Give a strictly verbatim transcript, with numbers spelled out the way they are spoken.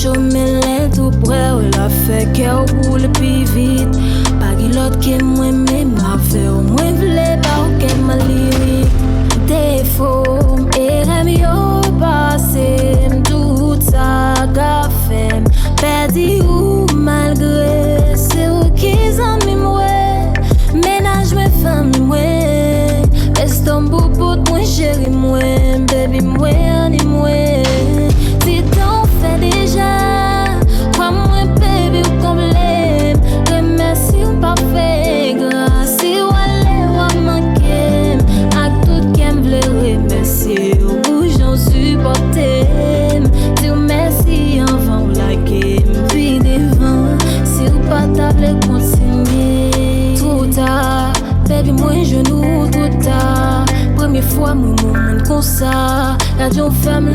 Cho men lè l tou prè w, l ap fè kè w boule pi vit. Pa gen lòt ke mwen menm avè w, mwen vle ba w kè m an lirik. Defo m, erè m yo pase m, tout sa ka fè m pèdi ou malgre se ou ki zanmi mwen, mennaj mwen, fanmi mwen, beston boubout mwen, cheri mwen, baby mwen, ani mwen. Ti tan w fè deja, kwè mwen, baby, ou konble m. Remèsi w pa fè gra, si w ale w ap manke m. Ak tout kè m vle remèsi w pou jan w sipòte m. Di w mèsi anvan w lage m pi devan, si w pa ta vle kontinye. Twò ta, baby, mwen jwenn ou twò ta. Premye fwa mwen wè yon moun konsa, radyo fè m